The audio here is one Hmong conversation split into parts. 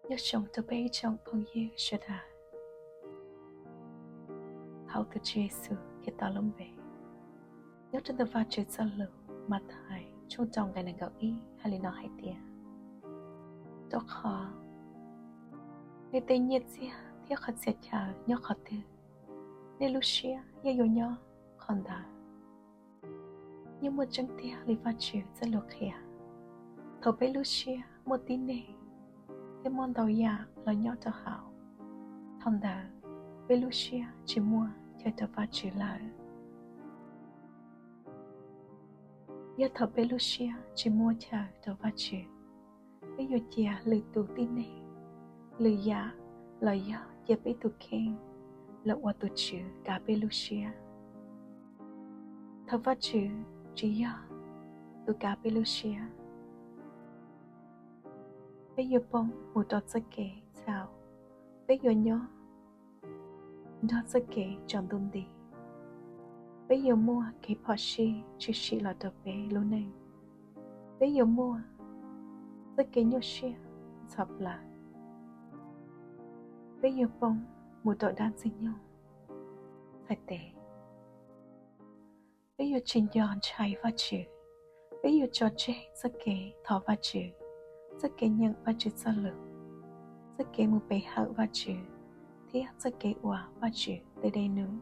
Nyob zoo rau peb ib tsoom phooj ywg sawv daws hauv tus Tswv Yexus Khetos lub npe. Nyob rau ntawm Vajtswv txoj lus Mathais tshooj rau nqe nees nkaum ib hais li no hais tias, rau qhov nej tej nyiaj txiag thiab qhov txhia chaw nyob qhov twg, nej lub siab yeej yuav nyob qhov ntawd. Yeej muaj tseeb tiag li Vajtswv txoj lus qhia, thaum peb lub siab muaj tib neeg thiab muaj ntau yam los nyob rau hauv, thaum ntawd peb lub siab tsis muaj chaw rau Vajtswv lawm. Yog thaum peb lub siab tsis muaj chaw rau Vajtswv, peb yuav cia lwm tus tib neeg, lwm yam, los yog cia peb tus kheej los ua tus tswv kav peb lub siab. Thaum Vajtswv tsis yog tus kav peb lub siab, peb yuav poob mus rau txoj kev txhaum, peb yuav nyob nrog txoj kev tsaus ntuj nti, peb yuav muaj kev phom sij tshwm sim los rau peb lub neej, peb yuav muaj txoj kev nyuaj siab ntxhov plawv, peb yuav poob mus rau dab ntxwg nyoog txhais tes. Peb yuav tsis nco ntshai Vajtswv, peb yuav tso tseg txoj kev thov Vajtswv, txoj kev nyeem Vajtswv txoj lus, txoj kev mus pe hawm Vajtswv, thiab txoj kev ua Vajtswv tej dej num.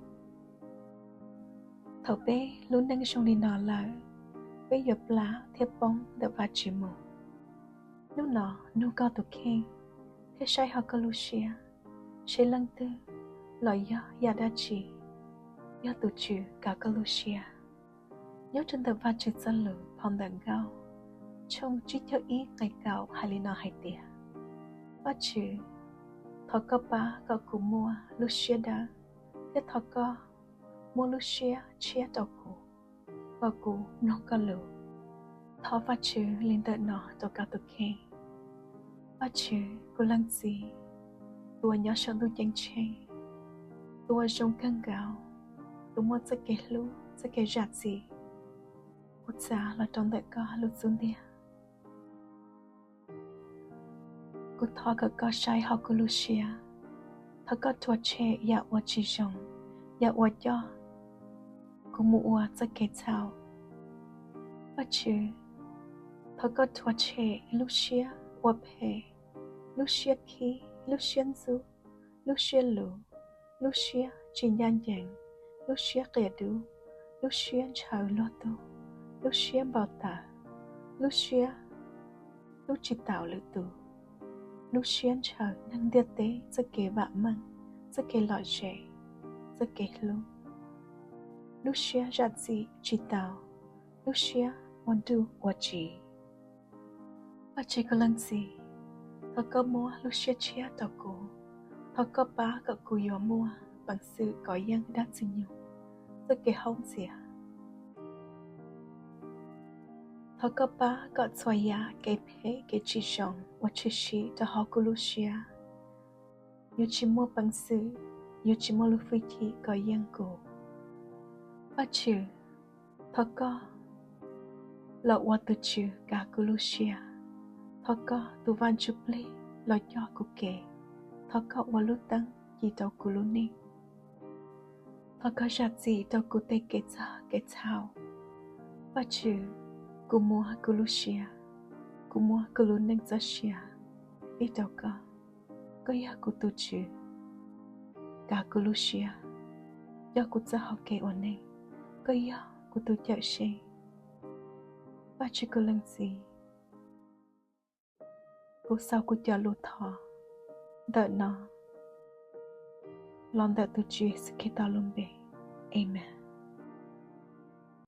Thaum peb lub neej zoo li no lawm, peb yuav plab thiab poob ntawm Vajtswv mus. Hnub no nug koj tus kheej thiab saib hauv koj lub siab, seb leej twg los yog yam dab tsi yog tus tswv kav koj lub siab. Nyob rau ntawm Vajtswv txoj lus phau ntawv Nkauj tshooj tsib caug ib nqe kaum hais li no hais tias, Vajtswv, thov koj pab kom kuv muaj lub siab dawb, thiab thov koj muab lub siab tshiab rau kuv, kom kuv mloog koj lus. Thov Vajtswv li ntawm no rau koj tus kheej. Vajtswv, kuv leej txiv, tus uas nyob saum ntuj ceeb tsheej, tus uas zoo kawg nkaus, tus muaj txoj kev hlub txoj kev zam txim, kuv txav los rau ntawm koj lub xub ntiag. Kuv thov kom koj saib hauv kuv lub siab, thov koj rhuav tshem yam uas tsis zoo, yam uas coj kuv mus ua txoj kev txhaum. Vajtswv, thov koj rhuav tshem lub siab ua phem, lub siab khib, lub siab ntxub, lub siab luv, lub siab tsis ncaj ncees, lub siab qias dub, lub siab ntshaw luag tug, lub siab npau taws, lub siab hlub tsis taus lwm tus, lub siab ntshaw neeg ntiaj teb txoj kev vam meej, txoj kev lom zem, txoj kev hlub, lub siab zam txim tsis tau, lub siab ua nruj ua tsiv. Vajtswv, kuv leej txiv, thov koj muab lub siab tshiab rau kuv, thov koj pab kom kuv yuav muaj peev xwm kov yeej dab ntxwg nyoog txoj kev haub ntxias. Thov koj pab kom txhua yam kev phem kev tsis zoo uas tshwm sim rau hauv kuv lub siab yuav tsis muaj peev xwm, yuav tsis muaj lub hwj chim kov yeej kuv. Vajtswv, thov koj los ua tus tswv kav kuv lub siab, thov koj tus Vaj Ntsuj Plig los coj kuv kev, thov koj ua lub teeb ci rau kuv lub neej, thov koj zam txim rau kuv tej kev txog kev txhaum. Vajtswv, kuv muab kuv lub siab, kuv muab kuv lub neej txoj sia fij rau koj. Koj yog kuv tus tswv, kav kuv lub siab, coj kuv txoj hau kev ua neej. Koj yog kuv tus cawm seej. Vajtswv, kuv leej txiv, kuv xaus kuv cov lus thov ntawm no los ntawm tus Tswv Yexus Khetos lub npe, amees.